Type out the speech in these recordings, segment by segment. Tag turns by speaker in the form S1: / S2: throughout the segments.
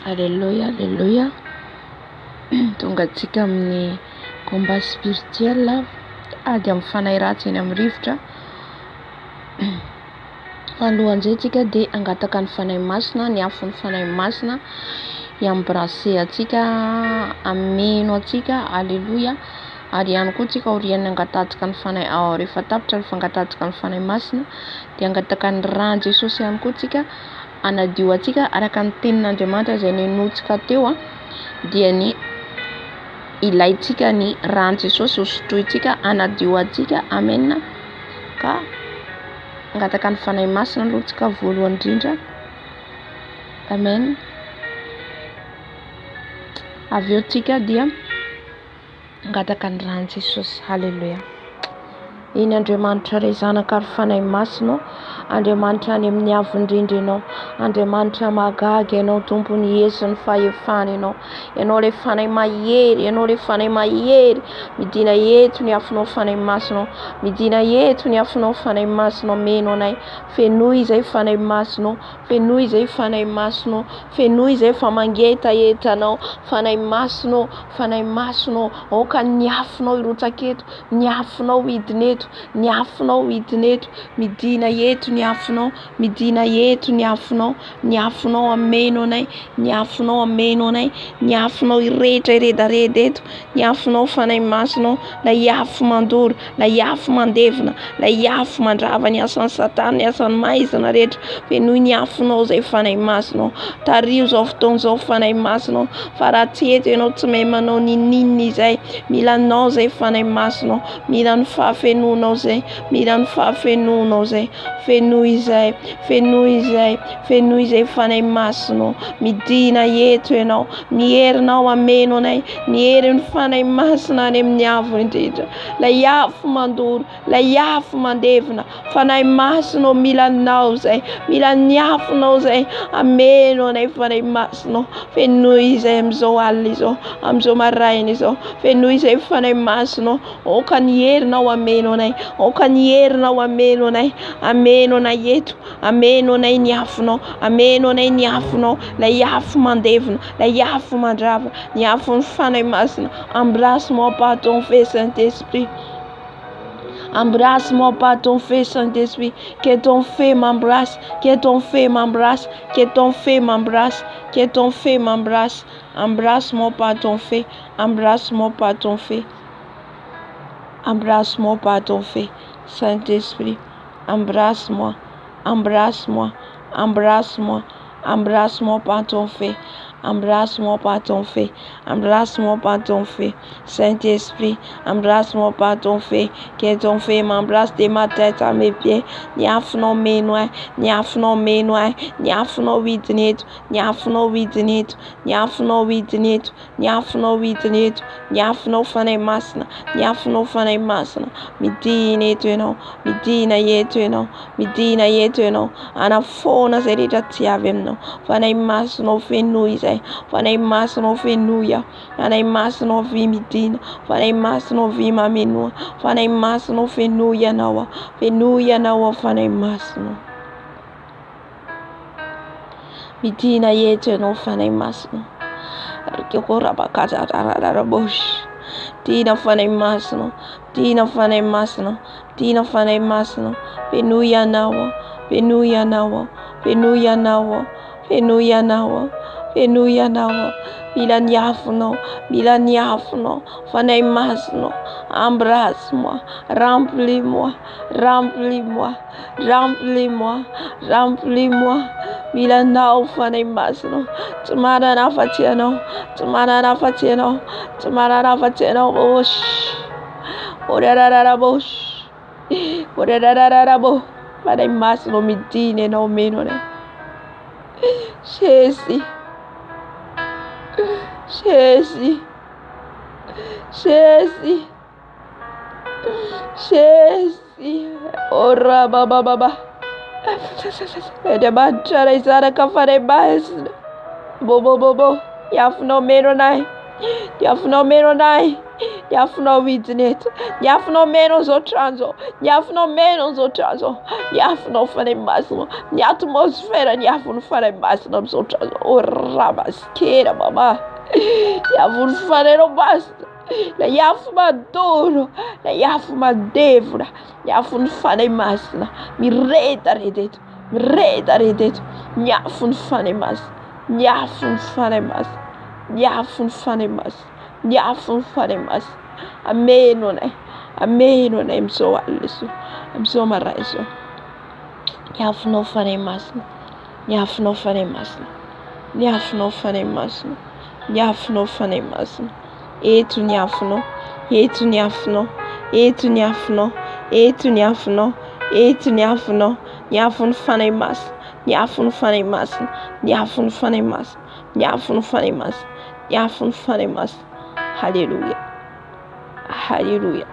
S1: Aleloia, aleloia. Tonga antsika amin'ny combat spirituel, ady amin'ny fanahy ratsy eny amin'ny rivotra. Fa alohan'izay tsika dia hangataka ny Fanahy Masina, ny afon'ny Fanahy Masina hi-embrasser antsika, hameno antsika, aleloia. Ary ihany koa tsika aorian'ny hangatahantsika ny Fanahy, rehefa tapitra ny fangatahantsika ny Fanahy Masina dia hangataka ny ran'i Jesosy ihany koa tsika hanadio antsika araka ny tenin'Andriamanitra izay nenointsika teo dia ny ilaintsika ny ran'i Jesosy hosotrointsika hanadio antsika, amen. Ka hangataka ny Fanahy Masina aloha tsika voalohany indrindra, amen. Avy eo tsika dia Mangataka ny ran'i Jesosy. Haleloia. Eny Andriamanitra Ray Zanaka ary Fanahy Masina ô, Andriamanitra any amin'ny avo indrindra Ianao, Andriamanitra mahagaga Ianao, Tompon'ny hery sy ny fahefana Ianao, Ianao ilay Fanahy mahery, Ianao ilay Fanahy mahery, midina eto ny afonao Fanahy Masina ô, midina eto ny afonao Fanahy Masina ô, meno anay, fenoy izay Fanahy Masina ô, Fenoy izay Fanahy Masina ô, fenoy izay fa mangetaheta Anao, Fanahy Masina ô, Fanahy Masina ô, aoka ny afonao hirotsaka eto, ny afonao hidina eto, ny afonao hidina eto, midina eto ny afonao, midina eto ny afonao, ny afonao hameno anay, ny afonao hameno anay, ny afonao hirehitra hiredareda eto, ny afonao Fanahy Masina ô, ilay afo mandoro, Ilay afo mandevona, ilay afo mandrava ny asan'i Satana, ny asan'ny maizina rehetra. Fenoy ny afonao izay Fanahy Masina ô. Tariho izao fotoana izao Fanahy Masina ô. Fa raha tsy eto ianao tsy mahay manao ninoninona izay. Mila anao izay Fanahy Masina ô. Mila ny fahafenoanao izay. Mila ny fahafenoanao izay. Fenoy izay, fenoy izay, fenoy izay Fanahy Masina ô. Midina eto ianao. Ny herinao hameno anay. Ny herin'ny Fanahy Masina any amin'ny avo indrindra. Ilay afo mandoro, ilay afo mandevona. Fanahy Masina ô, mila anao izay. Mila ny afonao izay. Hameno anay Fanahy Masina ô. Fenoy izay amin'izao alina izao, amin'izao maraina izao. Fenoy izay Fanahy Masina ô. Aoka ny herinao hameno anay. Aoka ny herinao hameno anay. Hameno anay eto. Hameno anay ny afonao. Hameno anay ny afonao. Ilay afo mandevona, ilay afo mandrava, ny afon'ny Fanahy Masina. Embrasse-moi par ton feu, Saint-Esprit. Embrasse-moi par ton feu, Saint-Esprit. Que ton feu m'embrasse, que ton feu m'embrasse, que ton feu m'embrasse, que ton feu m'embrasse. Embrasse-moi par ton feu, embrasse-moi par ton feu. Embrasse-moi par ton feu, Saint-Esprit. Embrasse-moi, embrasse-moi, embrasse-moi, embrasse-moi par ton feu. Embrasse-moi par ton feu, embrasse-moi par ton feu, Saint-Esprit, embrasse-moi par ton feu, que ton feu m'embrasse de ma tête à mes pieds. Ny afonao meno ahy, ny afonao meno ahy, ny afonao hidina eto, ny afonao hidina eto, ny afonao hidina eto, Ny afonao hidina eto, ny afonao Fanahy Masina, ny afonao Fanahy Masina, midina eto Ianao, midina eto Ianao, midina eto Ianao, hanafoana izay rehetra tsy avy Aminao, Fanahy Masina ô fenoy izay, Fanahy Masina ô fenoy aho, Fanahy Masina ô avia midina, Fanahy Masina ô avia mamenoa, Fanahy Masina ô fenoy Ianao aho, fenoy Ianao aho Fanahy Masina ô. Midina eto ianao Fanahy Masina. Dina Fanahy Masina, dina Fanahy Masina, dina Fanahy Masina. Fenoy ianao aho, fenoy ianao aho, fenoy ianao aho, fenoy ianao aho, fenoy ianao aho. Mila ny afonao, mila ny afonao. Fanahy Masina, embrasse-moi, remplis-moi, remplis-moi. Remplis-moi, remplis-moi. Mila anao Fanahy Masina. Tsy manana afa-tsy ianao. Tsy manana afa-tsy ianao. Tsy manana afa-tsy ianao. Osh. Orarararabos. Orarararabo. Fanahy Masina midina ianao mino anay. Jésus. Jésus. Jésus. Jésus. Ora baba baba. Andriamanitra Ray Zanaka Fanahy Masina. Bo bo bo bo. Ny afonao meno anay. Ny afonao meno anay. Ny afonao hidina eto. Ny afonao meno an'izao trano izao. Ny afonao meno an'izao trano izao. Ny afonao Fanahy Masina. Ny atmosfera ny afon'ny Fanahy Masina amin'izao trano izao. Oh ramaskera mama. Ny afon'ny Fanahinao Masina. Ilay afo mandoro. Ilay afo mandevona. Ny afon'ny Fanahy Masina. Miredareda eto. Miredareda eto. Ny afon'ny Fanahy Masina. Ny afon'ny Fanahy Masina. Ny afon'ny Fanahy Masina. Ny afon'ny Fanahy Masina. Ameno anay. Ameno anay amin'izao alina izao. Amin'izao maraina izao. Ny afonao Fanahy Masina. Ny afonao Fanahy Masina. Ny afonao Fanahy Masina. Ny afonao Fanahy Masina. Eto ny afonao. Eto ny afonao. Eto ny afonao. Eto ny afonao. Eto ny afonao. Ny afon'ny Fanahy Masina. Ny afon'ny Fanahy Masina. Ny afon'ny Fanahy Masina. Ny afon'ny Fanahy Masina. Ny afon'ny Fanahy Masina. Haleloia. Haleloia.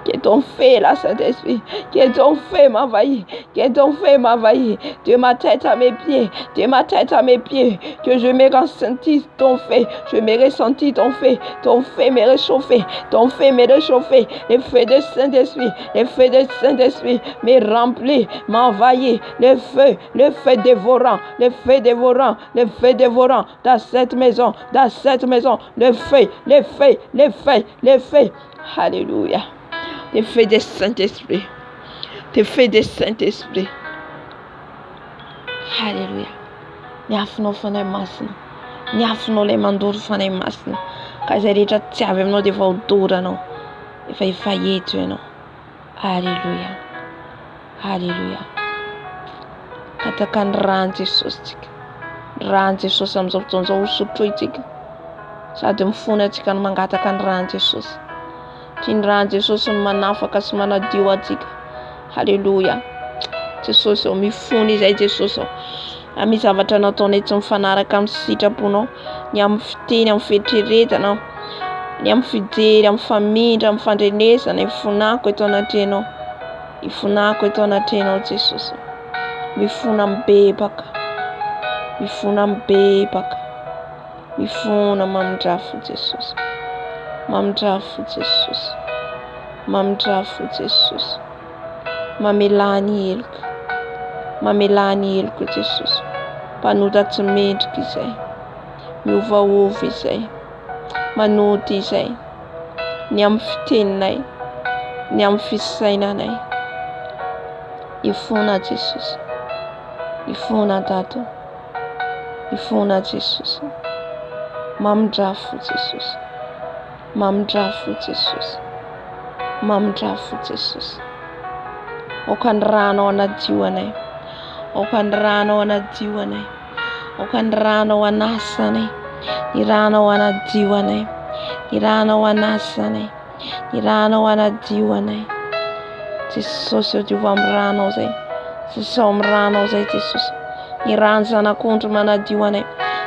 S1: Que ton feu là, Saint-Esprit, que ton feu m'envahit, que ton feu m'envahit, de ma tête à mes pieds, de ma tête à mes pieds, que je me ressentisse ton feu, je me ressentis ton feu, ton feu me réchauffé, ton feu me réchauffé, le feu de Saint-Esprit, le feu de Saint-Esprit me remplit, m'envahit, le feu dévorant, le feu dévorant, le feu dévorant dans cette maison, le feu, le feu, le feu, le feu. Alléluia. Le feu du Saint-Esprit. Le feu du Saint-Esprit. Alléluia. Ny afonao Fanahy Masina. Ny afonao ilay mandoro Fanahy Masina. Ka izay rehetra tsy avy aminao dia efa hodoranao. Efa efa eto ianao. Alléluia. Alléluia. Kataka ny ràn'i Jesosy tsika. Ny ràn'i Jesosy amin'izao fotoana izao hosotrointsika. Sady mifona antsika no mangataka ny ràn'i Jesosy. Satria ny ràn'i Jesosy no manafaka sy manadio antsika. Alléluia. Jesosy ô, mifona izay Jesosy ô. Raha misy zavatra nataonay tsy mifanaraka amin'ny sitraponao, ny amin'ny fiteny, amin'ny fieritreretana, ny amin'ny fijery, amin'ny famindra, amin'ny fandrenesana, ifonako eto anatrehanao. Ifonako eto anatrehanao Jesosy. Mifona mibebaka. Mifona mibebaka. Mifona mamindrafo Jesosy. Mamindrafo Jesosy. Mamindrafo Jesosy. Mamelà ny heloka. Mamelà ny heloka Jesosy. Mpanota tsy mendrika izay. Miovaova izay. Manota izay. Ny amin'ny fiteninay. Ny amin'ny fisainanay. Ifona Jesosy. Ifona Dada. Ifona Jesosy. Mamindrafo Jesosy. Mamindrafo Jesosy. Mamindrafo Jesosy. Aoka ny rànao hanadio anay. Aoka ny rànao hanadio anay. Aoka ny rànao hanasa anay. Ny rànao hanadio anay. Ny rànao hanasa anay. Ny rànao hanadio anay. Jesosy ô, diovy amin'ny rànao izay. Sasao amin'ny rànao izay Jesosy. Ny ràn'ny Zanak'ondry manadio anay.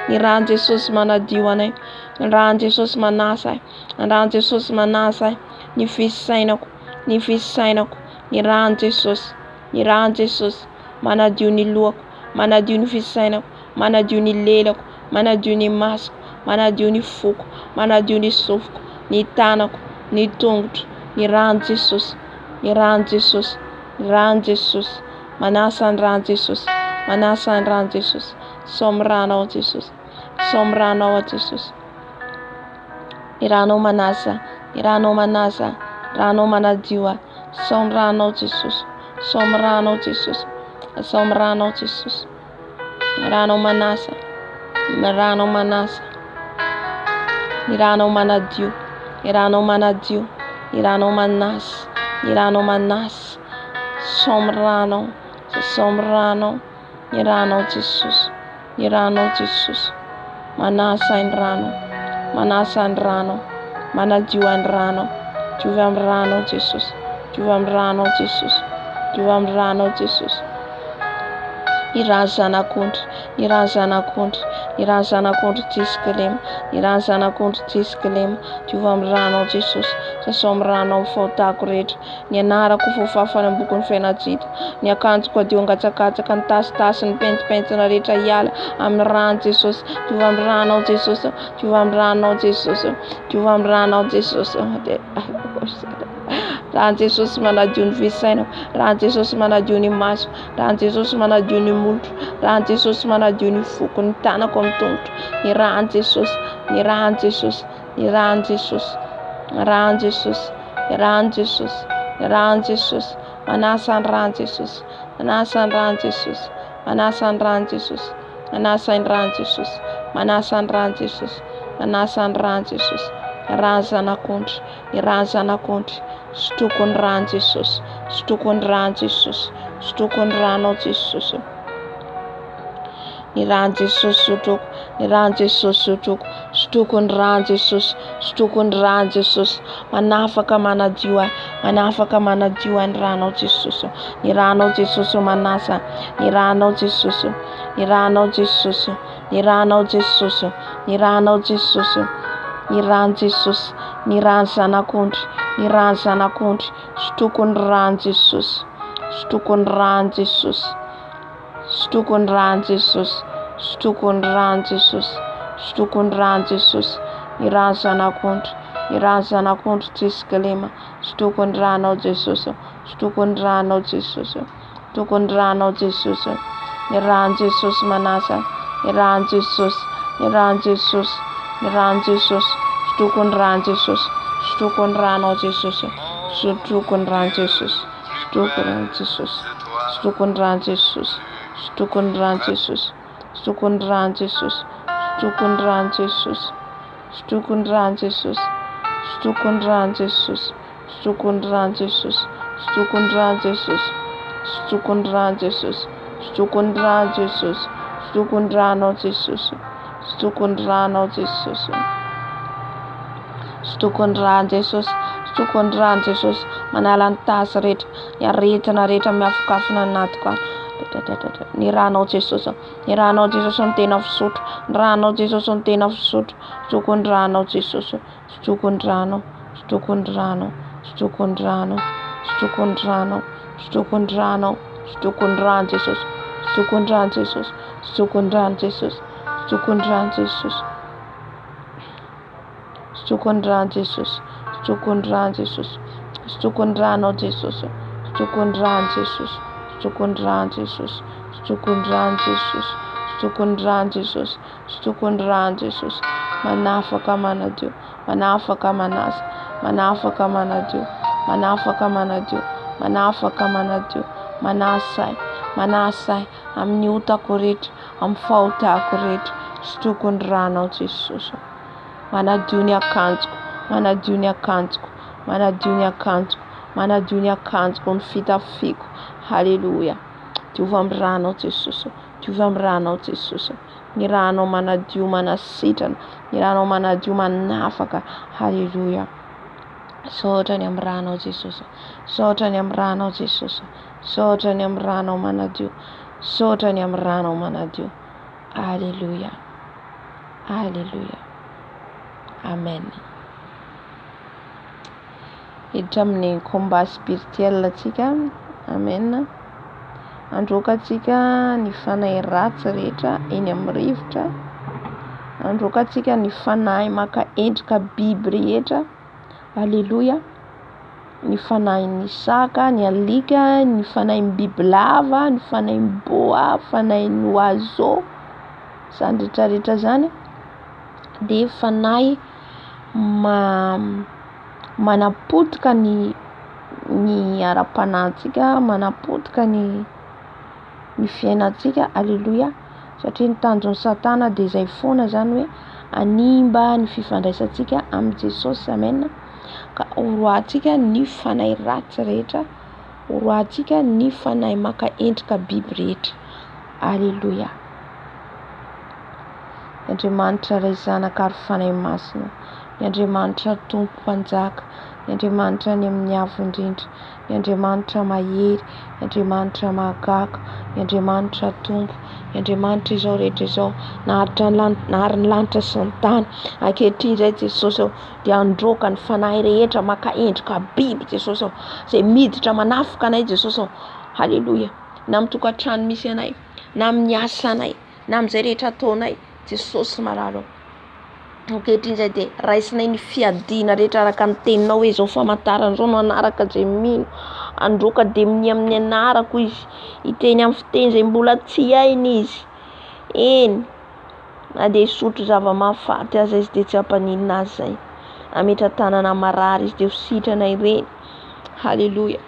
S1: Ny ràn'i Jesosy manadio anay. Ny ràn'i Jesosy manasa ahy. Ny ràn'i Jesosy manasa ahy. Ny fisainako, ny fisainako, ny ràn'i Jesosy, ny ràn'i Jesosy manadio ny lohako, manadio ny fisainako, manadio ny lelako, manadio ny masoko, manadio ny foko, manadio ny sofiko, ny tanako, ny tongotro, ny ràn'i Jesosy, ny ràn'i Jesosy, ny ràn'i Jesosy, manasa ny ràn'i Jesosy, manasa ny ràn'i Jesosy, sao amin'ny rànao Jesosy, sao amin'ny rànao Jesosy. Ny rànao manasa, ny rànao manasa, rànao manadio ahy. Sao amin'ny rànao Jesosy, sao amin'ny rànao Jesosy, sao amin'ny rànao Jesosy. Ny rànao manasa, ny rànao manasa, ny rànao manadio, ny rànao manadio, ny rànao manasa, ny rànao manasa. Sao amin'ny rànao, sao amin'ny rànao, ny rànao Jesosy. Ny rànao Jesosy. Manasa ahy ny rànao. Manasa ahy ny rànao. Manadio ahy ny rànao. Diovy amin'ny rànao Jesosy. Diovy amin'ny rànao Jesosy. Diovy amin'ny rànao Jesosy. Ny ràn'ny Zanak'ondry. Ny ràn'ny Zanak'ondry. Ny ran'ny Zanak'ondry tsisy kilema. Ny ran'ny Zanak'ondry tsisy kilema. Diovy amin'ny ranao Jesosy. Sasao amin'ny ranao ny fahotako rehetra. Ny anarako voafafa any am-bokin'ny fiainan-tsy hita. Ny akanjoko hadio hangatsakatsaka, ny tasitasy, ny pentimpentina rehetra hiala amin'ny ran'i Jesosy. Diovy amin'ny ranao Jesosy. Diovy amin'ny ranao Jesosy. Diovy amin'ny ranao Jesosy. Ran'i Jesosy manadio ny fisainako. Ran'i Jesosy manadio ny masoko. Ran'i Jesosy manadio ny molotro. Ran'i Jesosy manadio ny foko, ny tanako amin'ny tongotro. Ny ran'i Jesosy. Ny ran'i Jesosy. Ny ran'i Jesosy. Ny ran'i Jesosy. Ny ran'i Jesosy. Ny ran'i Jesosy. Manasa ny ran'i Jesosy. Manasa ny ran'i Jesosy. Manasa ny ran'i Jesosy. Manasa ny ran'i Jesosy. Manasa ny ran'i Jesosy. Manasa ny ran'i Jesosy. Ny ran'ny Zanak'ondry. Ny ran'ny Zanak'ondry. Sotroko ny ran'i Jesosy. Sotroko ny ran'i Jesosy. Sotroko ny ranao Jesosy. Ny ran'i Jesosy sotroko. Ny ran'i Jesosy sotroko. Sotroko ny ran'i Jesosy. Sotroko ny ran'i Jesosy. Manafaka manadio ahy. Manafaka manadio ahy ny ranao Jesosy. Ny ranao Jesosy manasa. Ny ranao Jesosy. Ny ranao Jesosy. Ny ranao Jesosy. Ny ranao Jesosy. Ny ran'i Jesosy. Ny ran'ny Zanak'ondry. Ny ran'ny Zanak'ondry. Sotroko ny ran'i Jesosy. Sotroko ny ran'i Jesosy. Sotroko ny ran'i Jesosy. Sotroko ny ran'i Jesosy. Sotroko ny ran'i Jesosy. Ny ran'ny Zanak'ondry. Ny ran'ny Zanak'ondry tsisy kilema. Sotroko ny ranao Jesosy. Sotroko ny ranao Jesosy. Sotroko ny ranao Jesosy. Ny ran'i Jesosy manasa. Ny ran'i Jesosy. Ny ran'i Jesosy. Ny ran'i Jesosy. Sotroko ny ran'i Jesosy. Sotroko ny ranao Jesosy. Sotroko ny ran'i Jesosy. Sotroko ny ran'i Jesosy. Sotroko ny ran'i Jesosy. Sotroko ny ran'i Jesosy. Sotroko ny ran'i Jesosy. Sotroko ny ran'i Jesosy. Sotroko ny ran'i Jesosy. Sotroko ny ran'i Jesosy. Sotroko ny ran'i Jesosy. Sotroko ny ran'i Jesosy. Sotroko ny ran'i Jesosy. Sotroko ny ran'i Jesosy. Sotroko ny ranao Jesosy. Sotroko ny ranao Jesosy. Sotroko ny ran'i Jesosy. Sotroko ny ran'i Jesosy. Manala ny tasy rehetra, ny aretina rehetra miafokafona anatiko any. Ny ranao Jesosy. Ny ranao Jesosy no tena fisotro. Ny ranao Jesosy no tena fisotro. Sotroko ny ranao Jesosy. Sotroko ny ranao. Sotroko ny ranao. Sotroko ny ranao. Sotroko ny ranao. Sotroko ny ranao. Sotroko ny ran'i Jesosy. Sotroko ny ran'i Jesosy. Sotroko ny ran'i Jesosy. Sotroko ny ran'i Jesosy. Sotroko ny ran'i Jesosy. Sotroko ny ran'i Jesosy. Sotroko ny ranao Jesosy. Sotroko ny ran'i Jesosy. Sotroko ny ran'i Jesosy. Sotroko ny ran'i Jesosy. Sotroko ny ran'i Jesosy. Sotroko ny ran'i Jesosy. Manafaka manadio. Manafaka manasa. Manafaka manadio. Manafaka manadio. Manafaka manadio. Manasa ahy. Manasa ahy amin'ny otako rehetra, amin'ny fahotako rehetra. Sotroko ny ranao Jesosy. Manadio ny akanjoko. Manadio ny akanjoko. Manadio ny akanjoko. Manadio ny akanjoko, ny fitafiako. Haleloia. Diova amin'ny ranao Jesosy. Diova amin'ny ranao Jesosy. Ny ranao manadio manasitrana. Ny ranao manadio manafaka. Haleloia. Misaotra ny amin'ny ranao Jesosy. Misaotra ny amin'ny ranao Jesosy. Misaotra ny amin'ny ranao manadio. Misaotra ny amin'ny ranao manadio. Alléluia. Alléluia. Amen. Hiditra amin'ny combat spirituel atsika. Amen. Androaka antsika ny fanahy ratsy rehetra eny amin'ny rivotra. Androaka antsika ny fanahy maka endrika biby rehetra. Alléluia. Ny fanahin'ny saka, ny alika, ny fanahin'ny bibilava, ny fanahin'ny boa, fanahin'ny oiseau. Izany rehetra rehetra izany dia fanahy manapotika ny ny ara-panahintsika, manapotika ny ny fiainantsika. Aleloia. Satria ny tanjon'i Satana dia izay foana izany hoe hanimba ny fifandraisantsika amin'i Jesosy. Amen. Ka horoahantsika ny fanahy ratsy rehetra, horoahantsika ny fanahy maka endrika biby rehetra. Aleloia. Andriamanitra Ray Zanaka ary Fanahy Masina. Ny Andriamanitra Tompo Mpanjaka. Ny Andriamanitra any amin'ny avo indrindra, ny Andriamanitra mahery, ny Andriamanitra mahagaga, ny Andriamanitra Tompo, ny Andriamanitra izao rehetra izao, naharitra ny lanitra, nahary ny lanitra sy ny tany. Ankehitriny izay Jesosy ô, dia handroaka ny fanahy rehetra maka endrika biby Jesosy ô, izay miditra manafoka anay Jesosy ô. Haleloia. Na amin'ny tokantrano misy anay, na amin'ny asanay, na amin'izay rehetra ataonay, Jesosy malala ô. Ankehitriny izay dia raisinay ny fiadiana rehetra araka ny teninao hoe izao famantarana izao no hanaraka izay mino. Handroaka demonia amin'ny anarako izy, hiteny amin'ny fiteny izay mbola tsy hainy izy. Eny, na dia hisotro zava-mahafaty aza izy dia tsy hampaninona azy izay. Hametra-tanana marary izy dia ho sitrana ireny. Haleloia.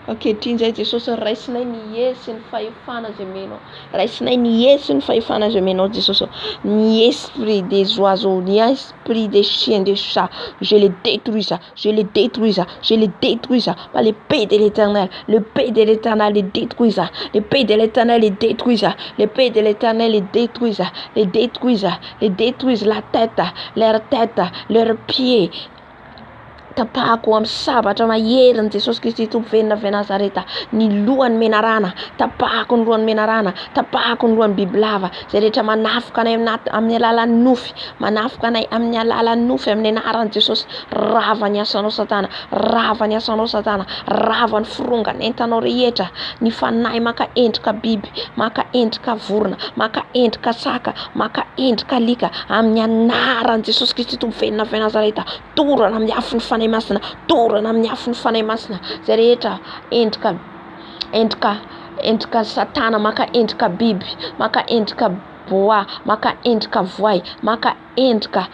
S1: Ankehitriny izay Jesosy raisinay ny hery sy ny fahefana izay omenao. Raisinay ny hery sy ny fahefana izay omenao Jesosy. Ny esprit des oiseaux, ny esprit des chiens, des chats, je les détruis, je les détruis, je les détruis par l'épée de l'Éternel. L'épée de l'Éternel les détruise. L'épée de l'Éternel les détruise. L'épée de l'Éternel les détruise. Les détruise, les détruise la tête, leur tête, leurs pieds. Tapahako amin'ny sabatra maherin'i Jesosy Kristy Tompo velona avy Nazareta ny lohan'ny menarana, tapahako ny lohan'ny menarana, tapahako ny lohan'ny bibilava, izay rehetra manafoka anay amin'ny alalan'ny nofy, manafoka anay amin'ny alalan'ny nofy amin'ny anaran'i Jesosy. Rava ny asanao Satana, rava ny asanao Satana, rava ny firongan'entanao rehetra, ny fanahy maka endrika biby, maka endrika vorona, maka endrika saka, maka endrika alika, amin'ny anaran'i Jesosy Kristy Tompo velona avy Nazareta. Dorana amin'ny afon'ny Fanahy Masina, dorana amin'ny afon'ny Fanahy Masina, izay rehetra endrika, endrika, endrika satana, maka endrika biby, maka endrika boa, maka endrika voay, maka endrika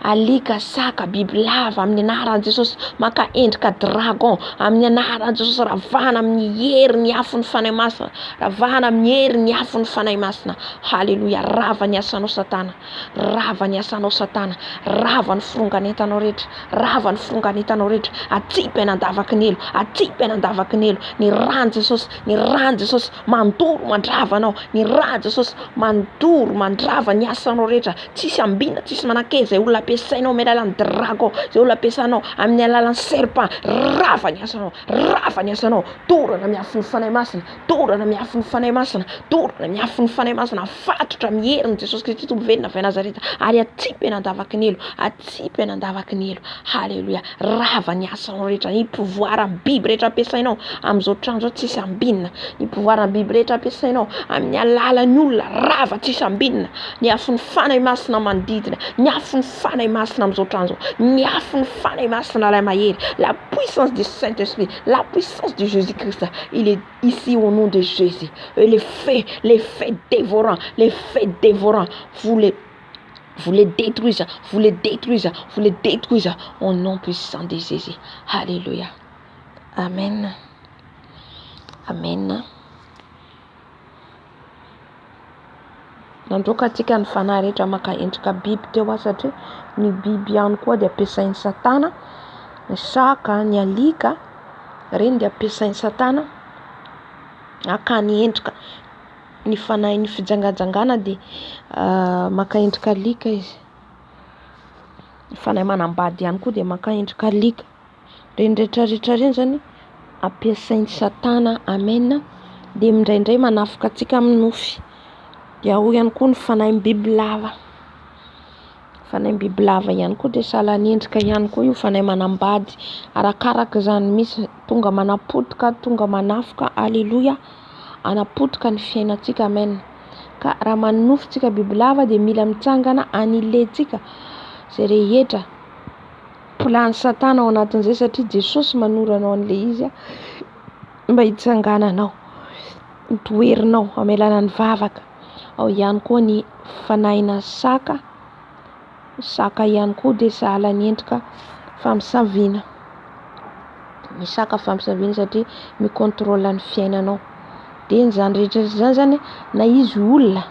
S1: alika, saka, bibilava amin'ny anaran'i Jesosy, maka endrika dragon amin'ny anaran'i Jesosy, ravahana amin'ny hery ny afon'ny Fanahy Masina, ravahana amin'ny hery ny afon'ny Fanahy Masina. Haleloia, rava ny asanao satana. Rava ny asanao satana, rava ny firongan'entanao rehetra, rava ny firongan'entanao rehetra, atsipy any an-davaky ny helo, atsipy any an-davaky ny helo, ny ran'i Jesosy, ny ran'i Jesosy mandoro mandrava anao, ny ran'i Jesosy mandoro mandrava ny asanao rehetra, tsisy ambina, tsisy manan-kery izay olona ampiasainao amin'ny alalan'ny dragon, izay olona ampiasanao amin'ny alalan'ny serpent, rava ny asanao, rava ny asanao, dorana miafon'ny Fanahy Masina, Dorana miafon'ny Fanahy Masina, dorana miafon'ny Fanahy Masina, afatotra amin'ny herin'i Jesosy Kristy Tompo velona avy Nazareta, ary atsipy any an-davaky ny helo, atsipy any an-davaky ny helo. Haleloia. Rava ny asanao rehetra, ny pouvoir biby rehetra ampiasainao amin'izao trano izao tsisy ambinina, ny pouvoir biby rehetra ampiasainao amin'ny alalan'ny olona, rava tsisy ambinina, ny afon'ny Fanahy Masina manodidina, ny afon'ny Fanahy Masina amin'izao trano izao, ny afon'ny Fanahy Masina ilay mahery, la puissance du Saint-Esprit, la puissance de Jésus-Christ, il est ici au nom de Jésus. Et les faits, les faits dévorants, les faits dévorants, vous les, vous les détruisez, vous les détruisez, vous les détruisez au nom puissant de Jésus. Alléluia. Amen. Amen. Nandroaka antsika ny fanahy rehetra maka endrika biby teo aho satria ny biby ihany koa dia ampiasain'i satana, ny saka, ny alika, ireny dia ampiasain'i satana hakany endrika. Ny fanahin'ny fijangajangana dia maka endrika alika izy. Ny fanahy manambady ihany koa dia maka endrika alika. Ireny rehetra rehetra ireny zany ampiasain'i satana, amen, dia indraindray manafoka antsika amin'ny nofy. Dia ao ihany koa ny fanahin'ny bibilava. Fanahin'ny bibilava ihany koa dia sahala ny endrika ihany koa io fanahy manambady. Arakaraka izany misy tonga manapotika, tonga manafoka, aleloia, hanapotika ny fiainantsika, amen. Ka raha manonofy tsika bibilava dia mila mitsangana anilentsika izay rehetra plan'i satana ao anatin'izay satria Jesosy manoro anao an'ilay izy mba hitsangananao, toherinao amin'ny alalan'ny vavaka. Ao ihany koa ny fanahina saka, saka ihany koa dia sahala ny endrika famosaviana. Ny saka famosaviana satria mi-contrôle ny fiainanao. Dia izany rehetra izany zany na izy olona,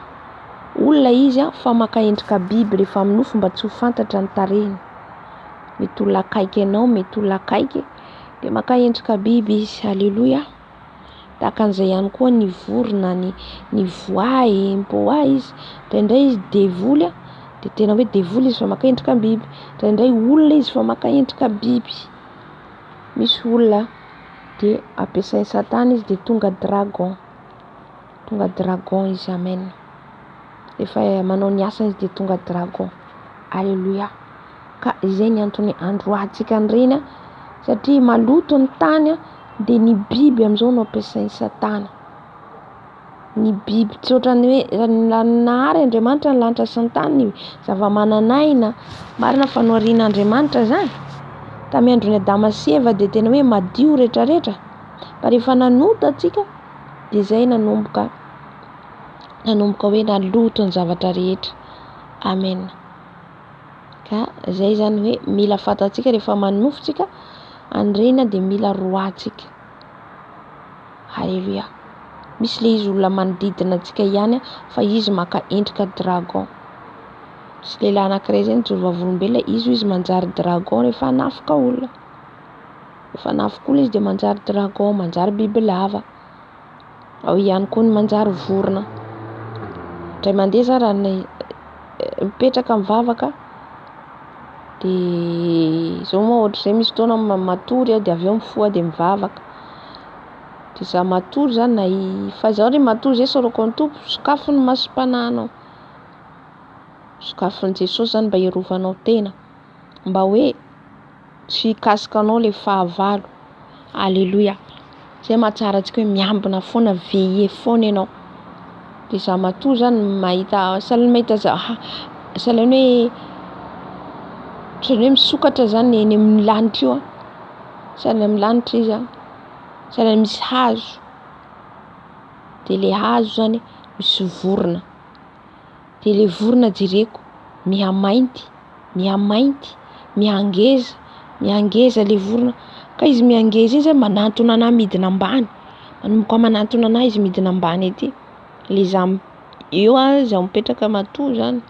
S1: olona izy fa maka endrika biby rehefa amin'ny nofo mba tsy ho fantatra ny tarehiny. Mety olona akaiky anao, mety olona akaiky dia maka endrika biby izy. Aleloia. Tahaka an'izay ihany koa ny vorona, ny ny voay, ny boa izy. Indraindray izy devoly dia tena hoe devoly izy fa maka endrika biby. Indraindray olona izy fa maka endrika biby. Misy olona dia ampiasain'i satana izy dia tonga dragon. Tonga dragon izy, amen. Rehefa manao ny asany izy dia tonga dragon. Alléluia. Ka izay ny antony androahantsika an'ireny an, satria maloto ny tany an, dia ny biby amin'izao no ampiasain'i satana. Ny biby tsy ohatran'ny hoe nahary Andriamanitra ny lanitra sy ny tany, zava-manan'aina, marina fa noharian'Andriamanitra izany. Tamin'ny andron'i Adama sy Eva dia tena hoe madio rehetrarehetra. Fa rehefa nanota antsika dia izay nanomboka nanomboka hoe naloto ny zavatra rehetra. Amen. Ka izay izany hoe mila fantatsika rehefa manofy tsika an'ireny dia mila roahantsika. Haleloia. Misy le izy olona manodidina antsika ihany fa izy maka endrika dragon. Misy lehilahy anankiray zay nijoro vavolombelona, izy hoy izy manjary dragon rehefa hanafika olona. Rehefa hanafika olona izy dia manjary dragon, manjary bibilava. Ao ihany koa ny manjary vorona. Indray mandeha za raha mipetraka mivavaka dia zao moa ohatr'izay misy fotoana matory aho dia avy eo mifoha dia mivavaka. Dia za matory zany na fa zaho re matory zay isaorako an'i Tompo, sokafy ny masom-panahinao. Sokafin'i Jesosy zany mba hiarovanao tena, mba hoe tsy hikasika anao le fahavalo. Aleloia. Zay mahatsara antsika hoe miambina foana, veiller foana ianao. Dia za matory zany mahita sahala mahita sahala ny hoe ohatran'ny hoe misokatra zany eny amin'ny lanitra io an, sahala amin'ny lanitra izy an, sahala misy hazo, dia le hazo zany misy vorona, dia le vorona jereko mihamainty, mihamainty, mihangeza, mihangeza le vorona, ka izy mihangeza iny zany manantona anahy midina ambany, manomboka manantona anahy izy midina ambany aty, le za eo an, zaho mipetraka matory zany,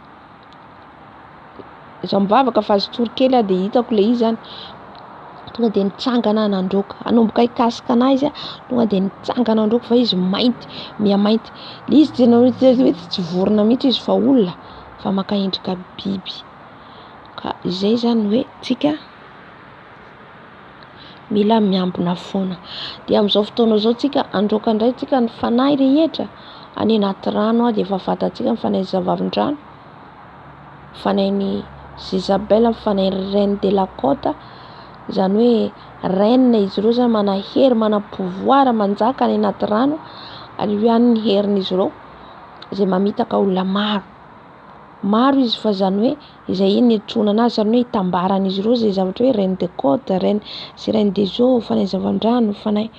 S1: zaho mivavaka fa azo tory kely aho dia hitako le izy zany, tonga dia nitsangana aho nandroaka, hanomboka hikasika anahy izy an, tonga dia nitsangana nandroaka fa izy mainty, mihamainty, le izy tena hoe tsy vorona mihitsy izy fa olona fa maka endrika biby, ka izay zany hoe tsika mila miambina foana. Dia amin'izao fotoana izao tsika handroaka indray tsika ny fanahy rehetra any anaty rano dia efa fantatsika ny fanahy zava-drano, fanahin'i Jezabel, ny fanahin'ny reine de la côte, izany hoe reine izy ireo zany mana hery, mana pouvoir, manjaka any anaty rano, ary io ihany ny herin'izy ireo izay mamitaka olona maro. Maro izy fa izany hoe izay iny niantsoana anazy, izany hoe itambaran'izy ireo izay zavatra hoe reine de côte, reine sirène des eaux, fanahy zava-drano, fanahy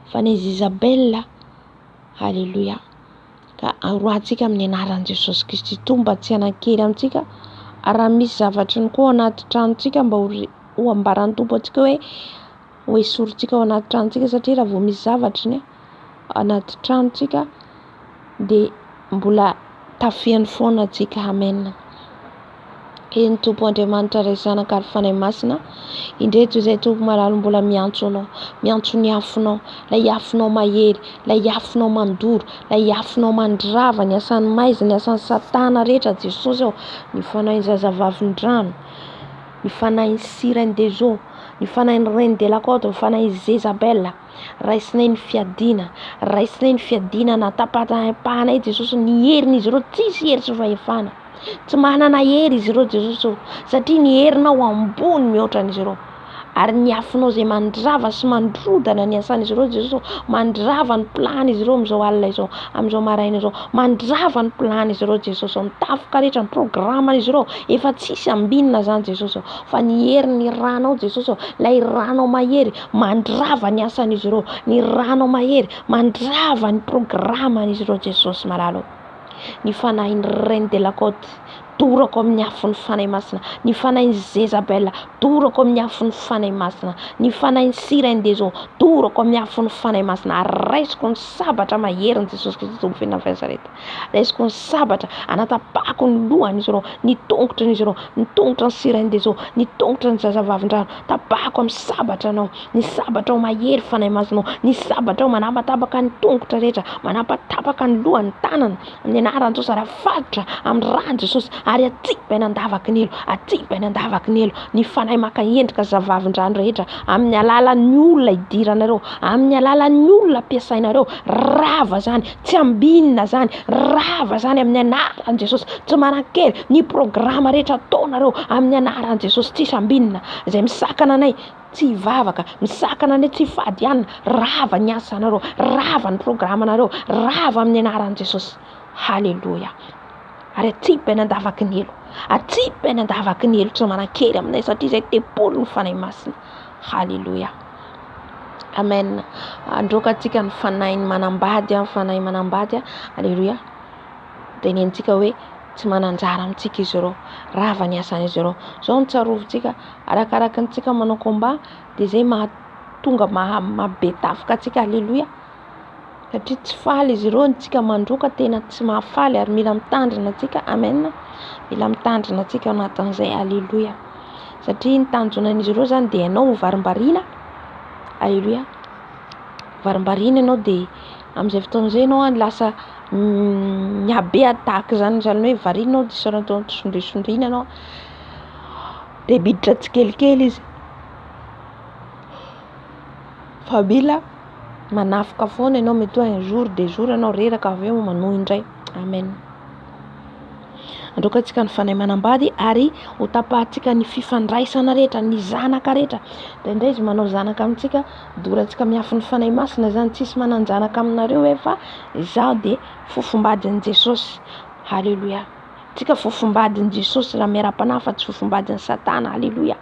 S1: fanahy Jezabel. Alléluia. Ka aroahantsika amin'ny anaran'i Jesosy Kristy Tompo mba tsy hanan-kery amintsika, ary raha misy zavatry ny koa ao anaty tranontsika mba ho ambaran'ny Tompo antsika hoe ho esorintsika ao anaty tranontsika satria raha vao misy zavatry ny anaty tranontsika dia mbola tafiany foana antsika. Amen. Eny Tompo Andriamanitra Ray Zanaka ary Fanahy Masina, indreto izay Tompo malalo mbola miantso Anao, miantso ny afonao, ilay afonao mahery, ilay afonao mandoro, ilay afonao mandrava ny asan'ny maizina, ny asan'ny satana rehetra Jesosy ô, ny fanahin'ny zazavavindrano, ny fanahin'ny sirène des eaux, ny fanahin'ny reine de la côte, ny fanahin'i Jezabel. Raisinay ny fiadiana, raisinay ny fiadiana natapatapahanay Jesosy ny herin'izy ireo, tsisy hery sy fahefana. Tsy manana hery izy ireo Jesosy ô, satria ny herinao ambony mihoatra an'izy ireo. Ary ny afonao izay mandrava sy mandrodana ny asan'izy ireo Jesosy ô, mandrava ny plan'izy ireo amin'izao alina izao, amin'izao maraina izao, mandrava ny plan'izy ireo Jesosy ô, ny tafika rehetra, ny programan'izy ireo, efa tsisy ambinina izany Jesosy ô, fa ny herin'ny ranao Jesosy ô, ilay ranao mahery mandrava ny asan'izy ireo, ny ranao mahery mandrava ny programan'izy ireo Jesosy malala ô. Ny fanahin'ny reine de la côte, dorako amin'ny afon'ny Fanahy Masina. Ny fanahin'i Jezabel, dorako amin'ny afon'ny Fanahy Masina. Ny fanahin'i Sirène des eaux, dorako amin'ny afon'ny Fanahy Masina. Ary raisiko ny sabatra maherin'i Jesosy Kristy Tompo feno avy Nazareta. Raisiko ny sabatra, anatapahako ny lohan'izy ireo, ny tongotrin'izy ireo, ny tongotra ny Sirène des eaux, ny tongotra ny zazavavindrano. Tapahako amin'ny sabatra anao. Ny sabatrao mahery Fanahy Masinao, ny sabatrao manapatapaka ny tongotra rehetra, manapatapaka ny loha, ny tanana, amin'ny anaran'i Jesosy ary afatotra amin'ny ran'i Jesosy, ary atsipy any an-davaky ny helo, atsipy any an-davaky ny helo ny fanahy maka endrika zavavin-drano rehetra amin'ny alalan'ny olona idiranareo, amin'ny alalan'ny olona ampiasainareo, rava zany, tsy ambinina zany, rava zany amin'ny anaran'i Jesosy, tsy manan-kery ny programa rehetra ataonareo amin'ny anaran'i Jesosy, tsisy ambinina izay misakana anay tsy hivavaka, misakana anay tsy hifady hanina, rava ny asanareo, rava ny programanareo, rava amin'ny anaran'i Jesosy. Haleloia. Ary atsipy any an-davaky ny helo, atsipy any an-davaky ny helo tsy manan-kery aminay satria izay tempolin'ny Fanahy Masina. Haleloia. Amen. Androaka antsika ny fanahin'ny manambady, ny fanahy manambady. Haleloia. Tenenitsika hoe tsy manan-jara amintsika izy ireo, rava ny asan'izy ireo. Izao no tsarovintsika, arakaraky ny tsika manao combat dia izay mahatonga maha maha-be tafika antsika. Haleloia. Satria tsy faly izy ireo, ny tsika mandroaka tena tsy mahafaly ary mila mitandrina antsika. Amen. Mila mitandrina antsika ao anatin'izay. Haleloia. Satria ny tanjonan'izy ireo zany dia ianao ho varimbariana. Haleloia. Varimbariana ianao dia amin'izay fotoana izay ianao lasa mihabe attaque zany, zany hoe variana ianao dia sondriasondriana ianao dia miditra tsikelikely izy. Fa mila manafoka foana ianao, mety hoe un jour, deux jours ianao reraka avy eo manohy indray. Amen. Androaka antsika ny fanahy manambady ary ho tapahantsika ny fifandraisana rehetra, ny zanaka rehetra. Indraindray izy manao zanaka amintsika, dorantsika miafin'ny fanahy masina zany, tsisy manan-janaka aminareo hoe fa izaho dia fofombadin'i Jesosy. Haleloia. Tsika fofombadin'i Jesosy raha miara-panahy fa tsy fofombadin'i Satana. Haleloia.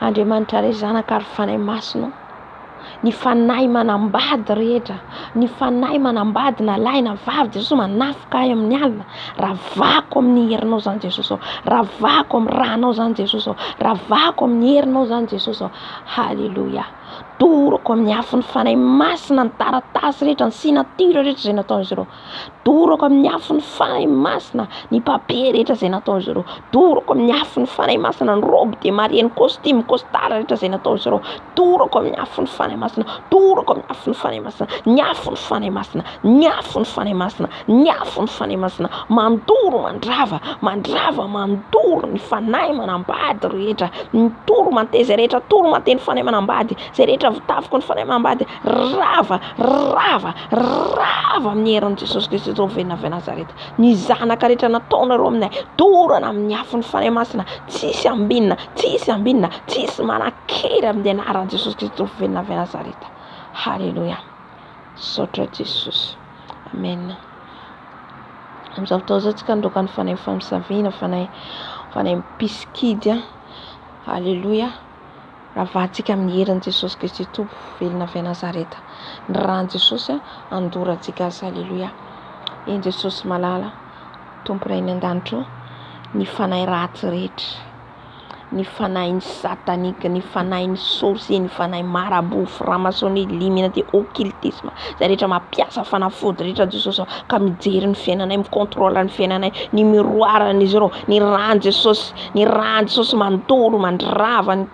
S1: Andriamanitra Ray, Zanaka ary Fanahy Masina, ny fanahy manambady rehetra, ny fanahy manambady na lahy na vavy, Jesosy manafika ahy amin'ny alina, ravako amin'ny herinao izany Jesosy ô, ravako amin'ny ranao izany Jesosy ô, ravako amin'ny herinao izany Jesosy ô, haleloia, dorako amin'ny afon'ny Fanahy Masina ny taratasy rehetra, ny signature rehetra izay nataon'izy ireo. Dorako amin'ny afon'ny Fanahy Masina ny papier rehetra izay nataon'izy ireo. Dorako amin'ny afon'ny Fanahy Masina ny robe de mariée, ny costume, costard rehetra izay nataon'izy ireo. Dorako amin'ny afon'ny Fanahy Masina. Dorako amin'ny afon'ny Fanahy Masina. Ny afon'ny Fanahy Masina. Ny afon'ny Fanahy Masina. Ny afon'ny Fanahy Masina. Mandoro mandrava, mandrava mandoro ny fanahy manambady rehetra. Ny tourmenté izay rehetra tourmenté ny fanahy manambady, izay rehetra voatafiko ny fanahy manambady, rava, rava, Rava amin'ny herin'i Jesosy Kristy Tompo velona avy Nazareta. Ny zanaka rehetra nataonareo aminay, dorana amin'ny afon'ny Fanahy Masina, tsisy ambinina, tsisy ambinina, tsisy manan-kery amin'ny anaran'i Jesosy Kristy Tompo velona avy Nazareta. Haleloia. Misaotra Jesosy. Amen. Amin'izao fotoana izao tsika handroaka ny fanahy famosaviana, fanahy fanahy mpisikidy. Haleloia. Ravahantsika amin'ny herin'i Jesosy Kristy Tompo velona avy Nazareta. Ny ran'i Jesosy andorantsika azy. Aleloia. Eny Jesosy malala, Tompo Ray any an-danitra ô, ny fanahy ratsy rehetra, ny fanahin'ny satanika, ny fanahin'ny sorcier, ny fanahy marabout, franc-maçonnerie, illuminati, occultisme, izay rehetra mampiasa fanafody rehetra Jesosy ô, ka mijery ny fiainanay, mi-contrôle ny fiainanay, ny miroaran'izy ireo, ny ran'i Jesosy, Ny ran'i Jesosy mandoro mandrava ny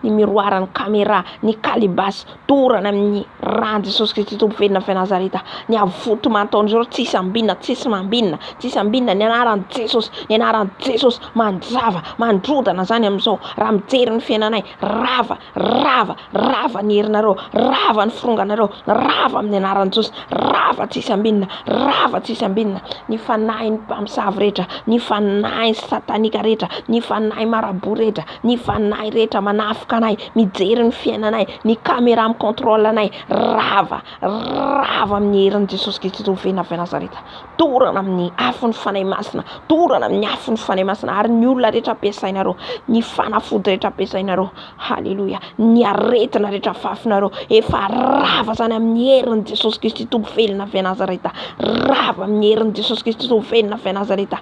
S1: ny miroir ny camera ny calebasse dorana amin'ny ran'i Jesosy Kristy Tompo velona avy Nazareta ny avotoman ataon'izy ireo tsisy ambinina tsisy mambinina tsisy ambinina ny anaran'i Jesosy ny anaran'i Jesosy mandrava mandrodana zany amin'izao raha mijery ny fiainanay rava Rava, rava ny herinareo, rava ny fironganareo, rava amin'ny anaran'i Jesosy, rava tsisy ambinina, rava tsisy ambinina, ny fanahin'ny mpamosavy rehetra, ny fanahy satanika rehetra, ny fanahy marabout rehetra, ny fanahy rehetra manafika anay, mijery ny fiainanay, ny caméra mi-contrôle anay, rava, rava amin'ny herin'i Jesosy Kristy Tompo velona avy Nazareta, dorana amin'ny afon'ny Fanahy Masina, dorana amin'ny afon'ny Fanahy Masina, ary ny olona rehetra ampiasainareo, ny fanafody rehetra ampiasainareo, haleloia, ny aretina rehetra afafinareo, efa rava zany amin'ny herin'i Jesosy Kristy Tompo velona avy Nazareta, rava amin'ny herin'i Jesosy Kristy Tompo velona avy Nazareta,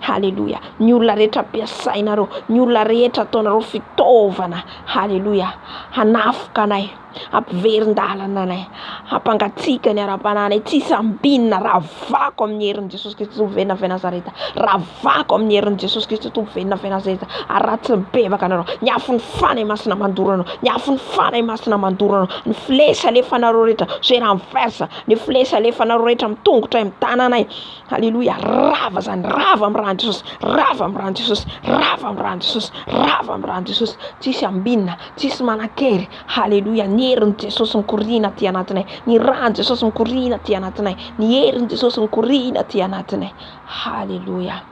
S1: haleloia, ny olona rehetra ampiasainareo, ny olona rehetra ataonareo fitaovana, haleloia, hanafoka anay. Hampiverin-dalana anay, hampangatsiaka ny ara-panahinay, tsy hisy ambinina, ravako amin'ny herin'i Jesosy Kristy Tompo velona avy Nazareta, ravako amin'ny herin'i Jesosy Kristy Tompo velona avy Nazareta, ary raha tsy mibebaka anareo, ny afon'ny Fanahy Masina mandoro anao, ny afon'ny Fanahy Masina mandoro anao, ny flesy alefanareo rehetra, je renverse, ny flesy alefanareo rehetra amin'ny tongotray, amin'ny tananay, Aleloia, rava zany, rava amin'ny ran'i Jesosy, rava amin'ny ran'i Jesosy, rava amin'ny ran'i Jesosy, rava amin'ny ran'i Jesosy, tsisy ambinina, tsisy manan-kery, haleloia, ny herin'i Jesosy mikoriana aty anatinay, ny ran'i Jesosy mikoriana aty anatinay, ny herin'i Jesosy mikoriana aty anatinay, haleloia,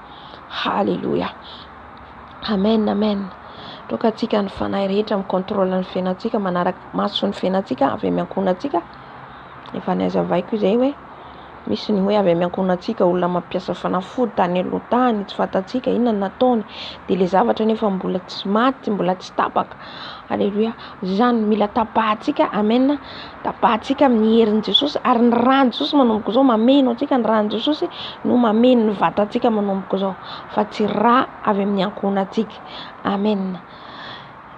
S1: haleloia, amen, amen. Toka antsika ny fanahy rehetra mi-contrôle ny fiainantsika, manaraka maso ny fiainantsika avy amin'ny ankohonantsika, efa nazavaiko izay hoe Misy ny hoe avy amin'ny ankohonantsika, olona mampiasa fanafody tany aloha tany, tsy fantatsika inona no nataony, dia ilay zavatra nefa mbola tsy maty, mbola tsy tapaka. Aleloia. Izany mila tapahantsika, amen. Tapahantsika amin'ny herin'i Jesosy ary ny ran'i Jesosy manomboka izao mameno antsika, ny ran'i Jesosy no mameno ny vatantsika manomboka izao fa tsy ra avy amin'ny ankohonantsika. Amen.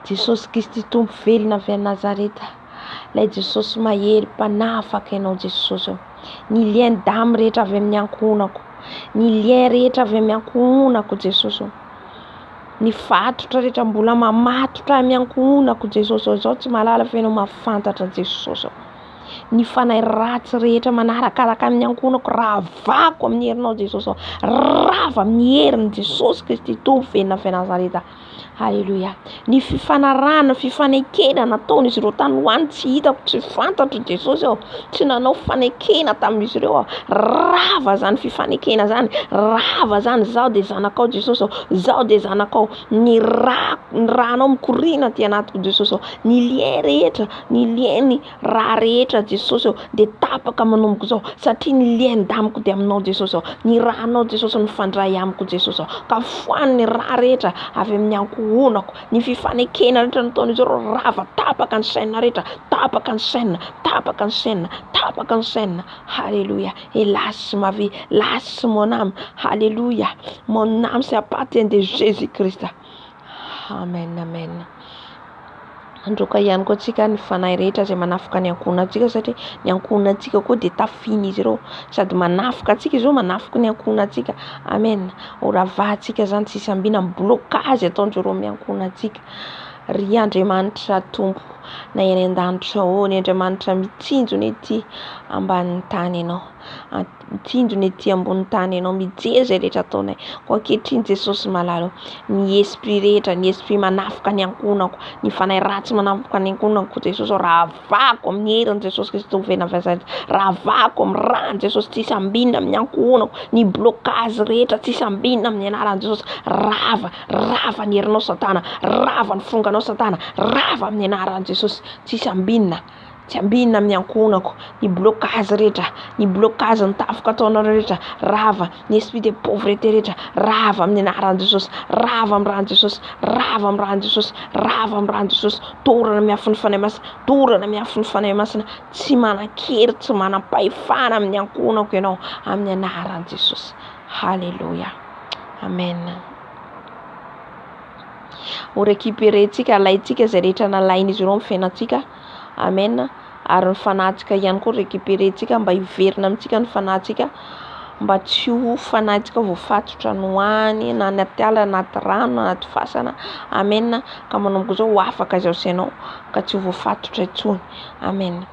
S1: Jesosy Kristy Tompo velona avy any Nazareta. Ilay Jesosy mahery mpanafaka ianao Jesosy ô. Ny lien d'âme rehetra avy amin'ny ankohonako. Ny lien rehetra avy amin'ny ankohonako Jesosy ô. Ny fatotra rehetra mbola mamatotra amin'ny ankohonako Jesosy ô. Izaho tsy mahalala fa ianao mahafantatra Jesosy ô. Ny fanahy ratsy rehetra manarakaraka amin'ny ankohonako ravako amin'ny herinao Jesosy ô. Rava amin'ny herin'i Jesosy Kristy Tompo velona avy Nazareta. Aleloia. Ny fifanarahana, fifanekena nataon'izy ireo tany ho any tsy hitako, tsy fantatro Jesosy ô. Tsy nanao fanekena tamin'izy ireo aho. Rava zany fifanekena zany, rava zany. Zaho dia zanakao Jesosy ô, zaho dia zanakao. Ny ra, ny ranao mikoriana aty anatiko Jesosy ô. Ny lien rehetra, ny lien ny Raha rehetra Jesosy ô dia tapaka manomboka izao satria ny lien d'amiko dia aminao Jesosy ô, ny ranao Jesosy mifandray amiko Jesosy ô, ka foano ny ra rehetra avy amin'ny ankohonako, ny fifanekena rehetra nataon'izy ireo rava, tapaka ny chaine rehetra, tapaka ny chaine, tapaka ny chaine, tapaka ny chaine, haleloia, hélas ma vie, las mon âme, haleloia, mon âme s'appartient de Jésus Christ, amen amen. Handroaka ihany koa antsika ny fanahy rehetra izay manafika ny ankohonantsika satria ny ankohonantsika koa dia tafihin'izy ireo. Sady manafika antsika izy ireo, manafika ny ankohonantsika. Amen. Ho ravahantsika izany tsisy ambina ny blocage ataon'izy ireo amin'ny ankohonantsika. Ry Andriamanitra Tompo, na eny an-danitra ô, ny Andriamanitra mitsinjo ny ety ambanin'ny tany Ianao. Mitsinjo ny ety ambony tany Ianao, mijery izay rehetra ataonay. Koa ankehitriny Jesosy malala ô, ny esprit rehetra, ny esprit manafika ny ankohonako, ny fanahy ratsy manafika ny ankohonako Jesosy ô, ravako amin'ny herin'i Jesosy Kristy Tompo velona avy Nazareta, ravako amin'ny ran'i Jesosy, tsisy ambinina amin'ny ankohonako, ny blocage rehetra tsisy ambinina amin'ny anaran'i Jesosy, rava, rava ny herinao satana, rava ny fonganao satana, rava amin'ny anaran'i Jesosy, tsisy ambinina. Tsy ambinina amin'ny ankohonako, ny blocage rehetra, ny blocage ny tafika ataonareo rehetra, rava, ny esprit de pauvreté rehetra, rava amin'ny anaran'i Jesosy, rava amin'ny ran'i Jesosy, rava amin'ny ran'i Jesosy, rava amin'ny ran'i Jesosy, dorana miafin'ny Fanahy Masina, dorana miafin'ny Fanahy Masina, tsy manan-kery, tsy manam-pahefana amin'ny ankohonako ianao, amin'ny anaran'i Jesosy. Haleloia. Amen. Ho récupérer-tsika, alaintsika izay rehetra nalain'izy ireo amin'ny fiainantsika. Amen. Ary ny fanahintsika ihany koa récupérer-tsika mba hiverina amintsika ny fanahintsika, mba tsy ho fanahintsika voafatotra any ho any, na anaty ala, anaty rano, na anaty fasana. Amen. Ka manomboka izao ho afaka izao sy ianao, ka tsy ho voafatotra intsony. Amen.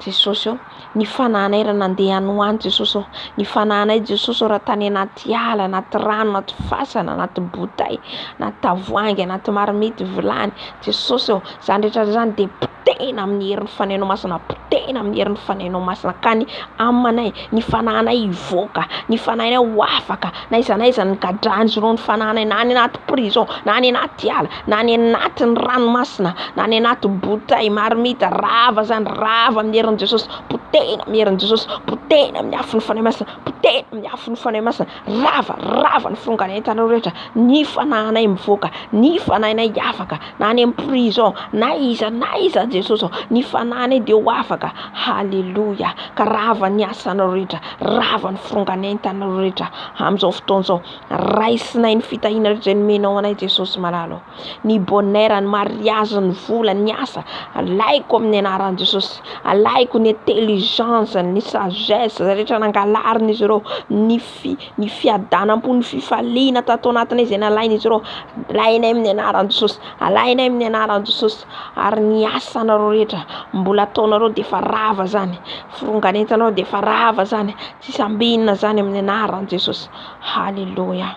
S1: Jesosy ô, ny fanahinay raha nandeha any ho any Jesosy ô, ny fanahinay Jesosy ô raha tany anaty ala, anaty rano, anaty fasana, anaty botay, anaty tavoahangy, anaty marmite, vilany, Jesosy ô, izany rehetra izany dia potehina amin'ny herin'ny Fanahinao Masina, potehina amin'ny herin'ny Fanahinao Masina, ka ny âme-nay, ny fanahinay hivoaka, ny fanahinay ho afaka, na aiza na aiza nigadran'izy ireo ny fanahinay, na any anaty prison, na any anaty ala, na any anatin'ny ranomasina, na any anaty bouteille, marmite, rava zany, rava amin'ny herin'i Jesosy, potehina amin'ny herin'i Jesosy, potehina amin'ny afon'ny Fanahy Masina, potehina amin'ny afon'ny Fanahy Masina, rava, rava ny fongan'entanao rehetra, ny fanahinay mivoaka, ny fanahinay afaka, na any amin'ny prison, na iza na iza. Jesosy ô, ny fanahinay dia ho afaka, haleloia, ka rava ny asanareo rehetra, rava ny firongan'entanareo rehetra amin'izao fotoana izao, raisinay ny fitahiana rehetra izay nomenao anay Jesosy malala ô, ny bonheur, ny mariage, ny vola, ny asa, alaiko amin'ny anaran'i Jesosy, alaiko ny intelligence, ny sagesse izay rehetra nangalarin'izy ireo, ny fi, ny fiadanam-po, ny fifaliana tato anatinay izay nalain'izy ireo, alainay amin'ny anaran'i Jesosy, alainay amin'ny anaran'i Jesosy, ary ny asanareo rehetra mbola ataonareo dia efa rava zany, fironganentanareo dia efa rava zany, tsisy ambinina zany amin'ny anaran'i Jesosy, haleloia,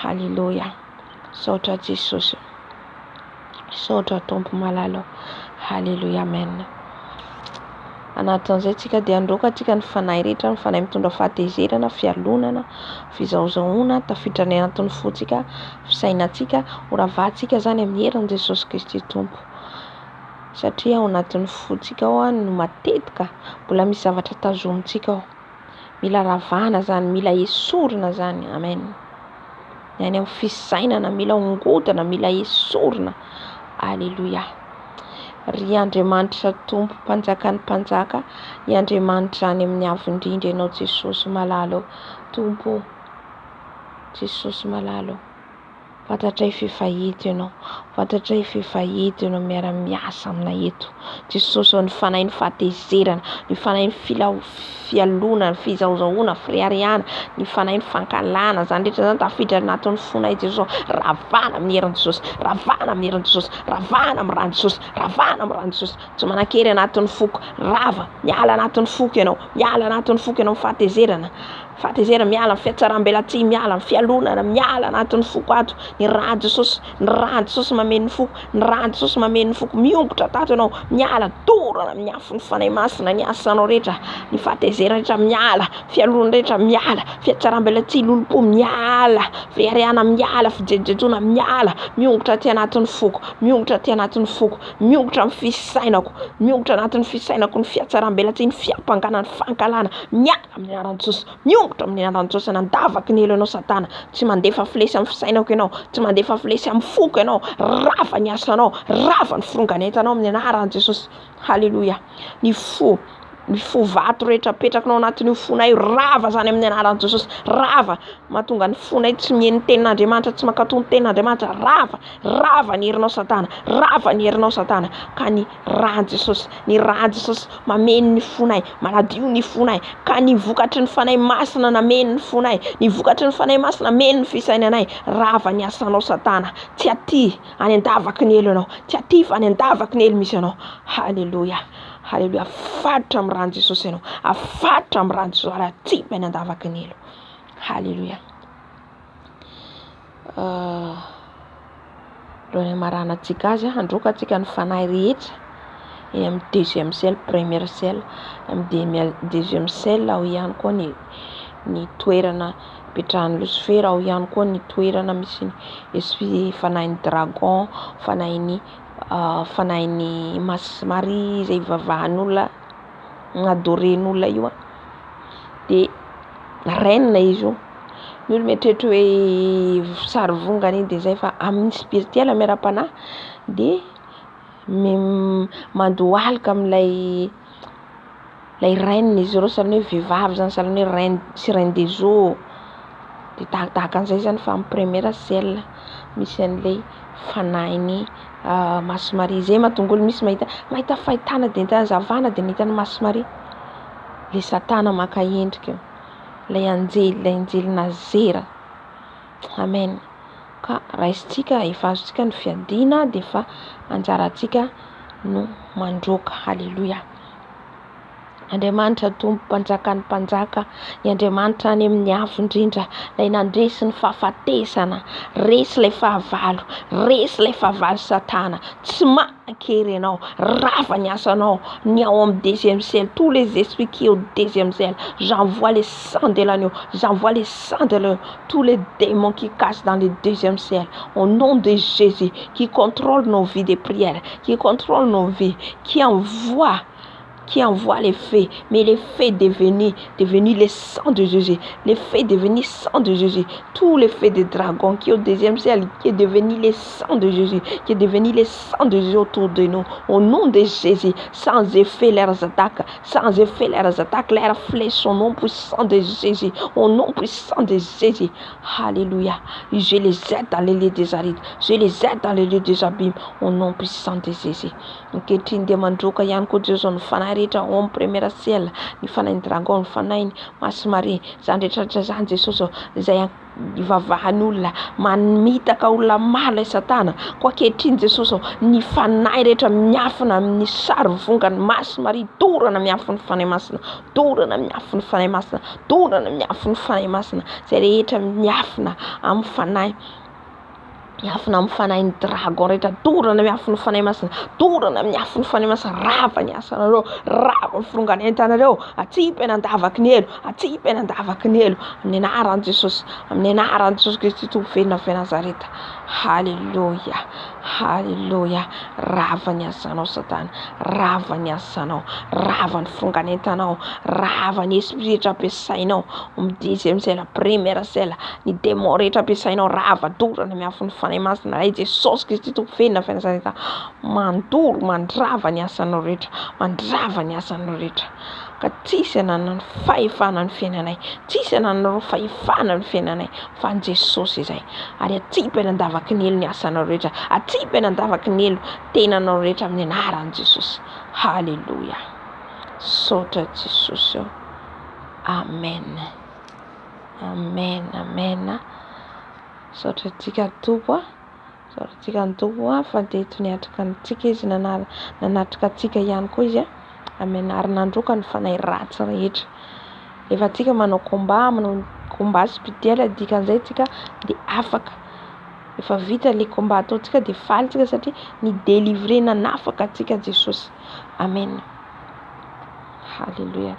S1: haleloia, misaotra Jesosy, misaotra Tompo malala ô, haleloia, amen. Anatin'izay tsika dia handroaka antsika ny fanahy rehetra, ny fanahy mitondra fahatezerana, fialonana, fizahozahoana, tafiditra any anatin'ny fontsika, fisainantsika, ho ravahantsika izany amin'ny herin'i Jesosy Kristy Tompo. Satria ao anatin'ny fontsika ao no matetika mbola misy zavatra tazomintsika ao. Mila ravana izany, mila esorina izany. Amen. Ny any amin'ny fisainana mila ongodana, mila esorina. Aleloia. Ry Andriamanitra Tompo, Mpanjakan'ny mpanjaka, i Andriamanitra any amin'ny avo indrindra Ianao Jesosy malala ô. Tompo ô, Jesosy malala ô. Fantatray f'efa eto Ianao, fantatray f'efa eto Ianao miara-miasa aminay eto. Jesosy ô, ny fanahin'ny fahatezerana, ny fanahin'ny fila fialonana, ny fizahozahoana, fireharehana, ny fanahin'ny fankahalana, izany rehetra izany tafiditra anatin'ny fonay Jesosy. Ravana amin'ny herin'i Jesosy, ravana amin'ny herin'i Jesosy, ravana amin'ny ran'i Jesosy, ravana amin'ny ran'i Jesosy. Tsy manan-kery anatin'ny foko, rava, miala anatin'ny foko ianao, miala anatin'ny foko ianao, fahatezerana, fahatezerana, miala, fihatsaram-belatsihy, miala, fialonana, miala anatin'ny foko ato, ny ran'i Jesosy, ny ran'i Jesosy mameno ny foko, ny ran'i Jesosy mameno ny foko, miongotra tato ianao, miala, dorana amin'ny afon'ny Fanahy Masina ny asanao rehetra, ny fahatezerana rehetra miala, fialonana rehetra miala, fihatsaram-belatsihy, lolompo miala, fireharehana miala, fijejojejoana miala, miongotra aty anatin'ny foko, miongotra aty anatin'ny foko, miongotra amin'ny fisainako, miongotra anatin'ny fisainako ny fihatsaram-belatsihy, ny fiampangana, ny fankahalana, miala amin'ny anaran'i Jesosy, miongotra amin'ny anaran'i Jesosy, nandavaky ny helo ianao satana, tsy mandefa flesy amin'ny fisainako ianao, tsy mandefa flesy amin'ny foko ianao, rava ny asanao, rava ny fironganentanao amin'ny anaran'i Jesosy, haleloia, ny fo, ny fo vato rehetra apetrakinao anatin'io fonay io, rava zany amin'ny anaran'i Jesosy, rava, mahatonga ny fonay tsy miheno ny tenin'Andriamanitra, tsy mankatò ny tenin'Andriamanitra, rava, rava ny herinao satana, rava ny herinao satana, ka ny ran'i Jesosy, ny ran'i Jesosy mameno ny fonay, manadio ny fonay, ka ny vokatry ny Fanahy Masina nameno ny fonay, ny vokatry ny Fanahy Masina nameno ny fisainanay, rava ny asanao satana, tsy aty any an-davaky ny helo ianao, tsy aty fa any an-davaky ny helo misy anao, haleloia, haleloia, afaritra amin'ny ran'i Jesosy ianao, afaritra amin'ny ran'i Jesosy ary atsipy any an-davaky ny helo, haleloia. Alohan'ny hamaranantsika azy, handroaka antsika ny fanahy rehetra eny amin'ny deuxième ciel, première ciel, amin'ny deuxième ciel ao ihany koa ny ny toerana ipetrahan'i Losifera, ao ihany koa ny toerana misy ny esprit fanahin'ny dragon, fanahin'ny fanahin'ny Masy Maria izay ivavahan'olona, adoren'olona io an, de reine izy io, ny olo mieritreritra hoe sary vongana iny de zay fa amin'ny spirituel amin'ny ara-panahy de mandohalika amin'ilay lay reine izy ireo sahalan'ny hoe vehivavy zany sahalan'ny hoe reine sirène des eaux de tahakatahaka an'izay zany fa amin'ny première ciel misy an'ilay fanahin'ny Masy Maria, zay mahatonga olo misy mahita mahita fahitana de nahita hazavana de nahita an'i Masy Maria, le satana maka endrika io, ilay anjely ilay anjely nazera, amen, ka raisintsika efa azontsika ny fiadiana de efa anjarantsika no mandroaka, haleloia. Andriamanitra Tompo Mpanjakan'ny mpanjaka, ny Andriamanitra any amin'ny avo indrindra, ilay nandresy ny fahafatesana, resy ilay fahavalo, resy ilay fahavalo satana, tsy manan-kery ianao, rava ny asanao, ny ao amin'ny deuxième ciel, tous les esprits qui au deuxième ciel, j'envoie le sang de l'agneau, j'envoie le sang de l'agneau, tous les démons qui cachent dans le deuxième ciel, au nom de Jésus, qui contrôle nos vies de prière, qui contrôle nos vies, qui envoie. qui envoie les feux, mais les feux devenus, devenu le sang de Jésus, les feux devenus sang de Jésus, tous les feux des dragons qui est au deuxième ciel, qui est devenu le sang de Jésus, qui est devenu le sang de Jésus autour de nous, au nom de Jésus, sans effet leurs attaques, sans effet leurs attaques, leurs flèches au nom puissant de Jésus, au nom puissant de Jésus. Alléluia. Je les aide dans les lieux des arides, je les aide dans les lieux des abîmes, au nom puissant de Jésus. Ankehitriny dia mandroaka ihany koa Jesosy ny fanahy rehetra ao amin'ny premier ciel, ny fanahin'ny dragon, ny fanahin'ny Masy Maria, izany rehetra rehetra izany Jesosy ô, izay ivavahan'olona, mamitaka olona maro ilay satana. Koa ankehitriny Jesosy ô, ny fanahy rehetra miafina amin'ny sary vongan'ny Masy Maria, dorana miafin'ny Fanahy Masina, dorana miafin'ny Fanahy Masina, dorana miafin'ny Fanahy Masina, izay rehetra miafina amin'ny fanahy miafina amin'ny fanahin'ny dragon rehetra, dorana miafin'ny Fanahy Masina, dorana miafin'ny Fanahy Masina, rava ny asanareo, rava ny firongan'entanareo, atsipy any an-davaky ny helo, atsipy any an-davaky ny helo, amin'ny anaran'i Jesosy, amin'ny anaran'i Jesosy Kristy Tompo velona avy Nazareta. Haleloia, haleloia, rava ny asanao Satana, rava ny asanao, rava ny firongan'entanao, rava ny esprit rehetra ampiasainao, amin'ny deuxième ciel, première ciel, ny démon rehetra ampiasainao, rava, dorana miafin'ny Fanahy Masina, Ray Jesosy Kristy Tompo velona avy Nazareta, mandoro, mandrava ny asanao rehetra, mandrava ny asanao rehetra, ka tsisy ananan'ny fahefana ny fiainanay, tsisy anananareo fahefana ny fiainanay, fa an'i Jesosy izay, ary atsipy any an-davaky ny helo ny asanao rehetra, atsipy any an-davaky ny helo tenanao rehetra amin'ny anaran'i Jesosy. Haleloia. Misaotra Jesosy ô. Amen. Amen, amen. Misaotra antsika Tompo a. Misaotra antsika ny Tompo a fa teto niatrika antsika izy, nanatrika antsika ihany koa izy a. Amen. Ary nandroaka ny fanahy ratsy rehetra. Rehefa antsika manao combat, manao combat spirituel, dikan'izay tsika dia afaka. Efa vita le combat ataontsika dia faly tsika satria ni-délivrer, nanafaka antsika Jesosy. Amen. Haleloia.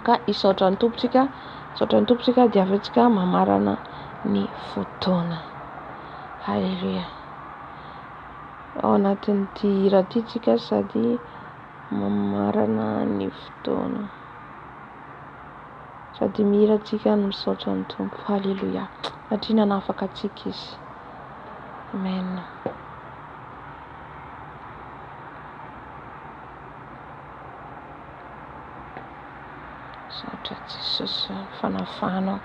S1: Ka hisaotra ny Tompo tsika, hisaotra ny Tompo tsika dia avy eo tsika mamarana ny fotoana. Haleloia. Ao anatin'ity hira ity tsika sady mamarana ny fotoana. Sady mihira tsika no misaotra ny Tompo. Haleloia. Satria nanafaka antsika Izy. Amen. Misaotra Jesosy amin'ny fanafahanao.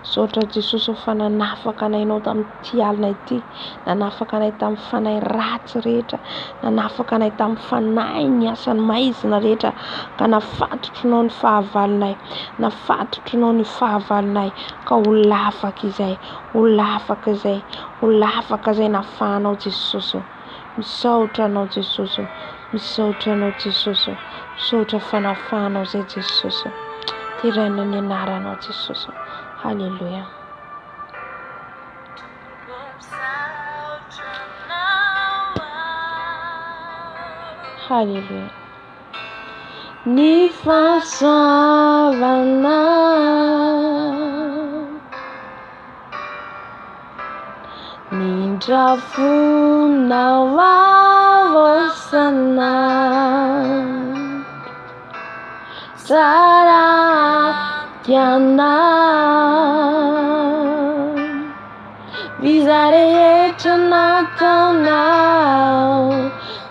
S1: Misaotra Jesosy fa nanafaka anay Ianao tamin'ity alina ity. Nanafaka anay tamin'ny fanahy ratsy rehetra. Nanafaka anay tamin'ny fanahy ny asan'ny maizina rehetra. Ka nafatotronao ny fahavalonay. Nafatotronao ny fahavalonay. Ka ho lafaka izay. Ho lafaka izay. Ho lafaka izay nafahanao Jesosy. Misaotra anao Jesosy ô. Misaotra anao Jesosy ô. Misaotra fanafahanao zay Jesosy ô. Deraina ny anaranao Jesosy ô. Haleloia. Haleloia. Ny fahasoavana. Nindrafonao avosana Tsara ianao Visa rehetra nataonao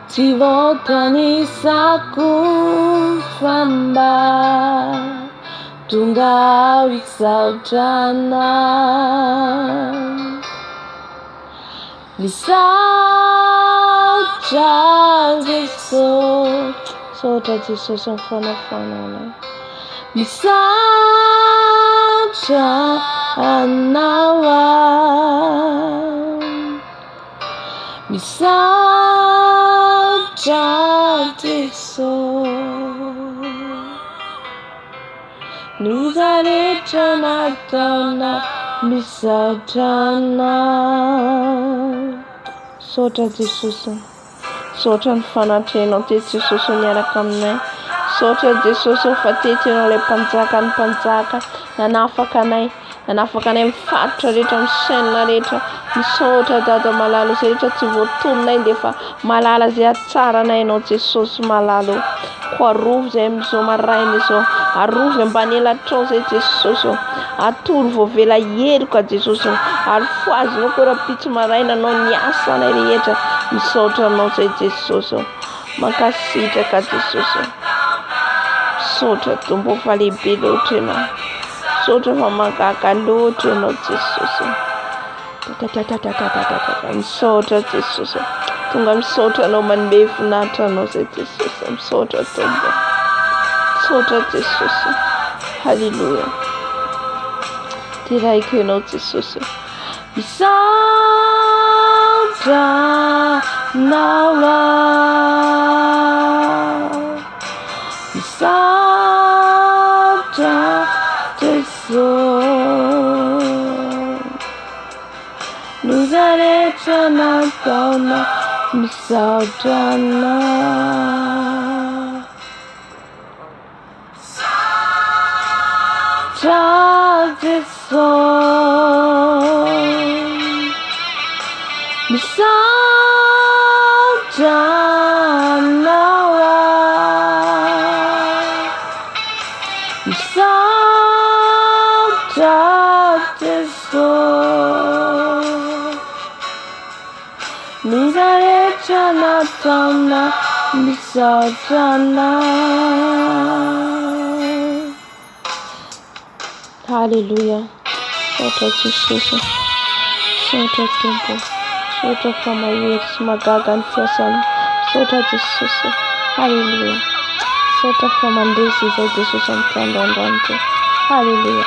S1: Tsy voatanisako fa mba Tonga aho hisaotra anao. Misaotra Jesosy. Misaotra Jesosy amin'ny fanafana anay. Misaotra anao aho. Misaotra Jesosy. Ny rehetra nataonao misaotra anao. Misaotra Jesosy. Misaotra ny fanatrehanao teto Jesosy niaraka aminay. Misaotra Jesosy fa teto ianao ilay mpanjaka ny mpanjaka nanafaka anay. Nanafaka anay amin'ny faritra rehetra, amin'ny chaîne rehetra. Misaotra Dada malala izay rehetra tsy voatononay dia efa malala izay hatsaranay ianao Jesosy malala ô. Koa arovy izay amin'izao maraina izao. Arovy ambany elatrao izay Jesosy ô. Atoro voavela heloka Jesosy ô. Ary fohazinao koa rahampitso maraina anao ny asanay rehetra. Misaotra anao izay Jesosy ô. Mankasitraka Jesosy ô. Misaotra Tompo fa lehibe loatra ianao. Misaotra fa mahagaga loatra ianao Jesosy ô. Misaotra Jesosy. Tonga misaotra anao manome voninahitra anao izay Jesosy. Misaotra Tompo. Misaotra Jesosy. Haleloia. Deraiko ianao Jesosy. Misaotra anao aho. Misaotra Jesosy. Loza rehetra nataonao, misaotra anao. Misaotra Jesosy. Misaotra anao aho. Misaotra Jesosy. Loza rehetra nataonao, misaotra anao. Haleloia. Misaotra Jesosy. Misaotra Tompo. Misaotra fa mahery sy mahagaga ny fiasanao. Misaotra Jesosy. Haleloia. Misaotra fa mandresy izay Jesosy amin'ity andro androany ity. Haleloia.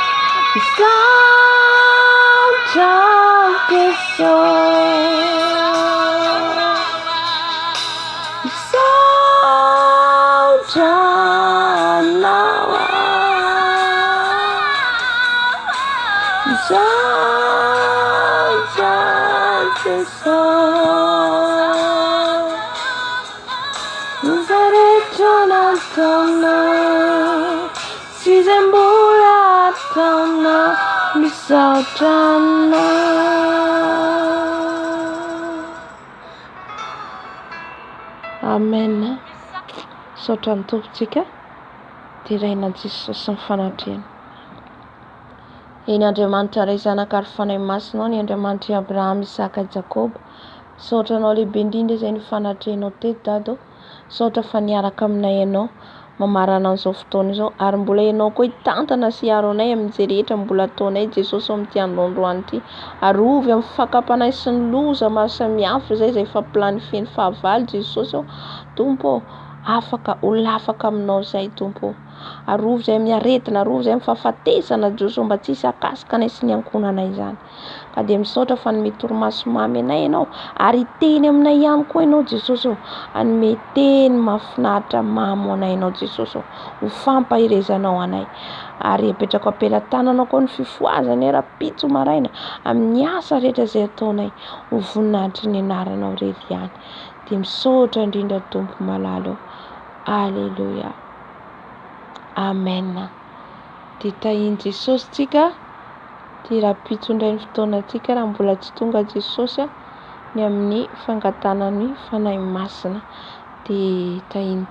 S1: Misaotra Jesosy. Misaotra anao aho. Misaotra Jesosy. Loza rehetra nataonao sy izay mbola ataonao, misaotra anao. Amen. Misaotra ny Tompontsika. Deraina an'i Jesosy sy ny fanatrehany. Eny Andriamanitra Ray Zanaka ary Fanahy Masina, ny Andriamanitr'i Abrahama, Isaka, Jakoba. Misaotra anao lehibe indrindra izay nifanatrehanao teto Dada ô. Misaotra fa niaraka aminay ianao mamarana an'izao fotoana izao ary mbola ianao koa hitantana sy hiaro anay amin'izay rehetra mbola ataonay Jesosy ao amin'ity andro androany ity. Arovy amin'ny fakam-panahy sy ny loza maro samihafa izay izay efa planifien'ny fahavalo Jesosy ô. Tompo ô, afaka, olona afaka aminao izay Tompo ô. Arovy izay amin'ny aretina, arovy izay amin'ny fahafatesana Jesosy ô mba tsy hisy hahakasika anay sy ny ankohonanay izany. Ka dia misaotra fa hanome torimaso mamy anay Ianao, ary hiteny aminay ihany koa Ianao Jesosy ô. Hanome teny mahafinaritra mamy ho anay Ianao Jesosy ô, ho fampaherezanao anay. Ary apetrako am-pelatananao koa ny fifohazanay rahampitso maraina amin'ny asa rehetra izay ataonay, ho voninahitry ny anaranao irery ihany. Dia misaotra indrindra Tompo malala ô. Aleloia. Amen. Dia tahin'i Jesosy tsika. Dia rahampitso indray ny fotoanantsika raha mbola tsy tonga Jesosy ny amin'ny fangatahana ny Fanahy Masina. Dia tahin'ny.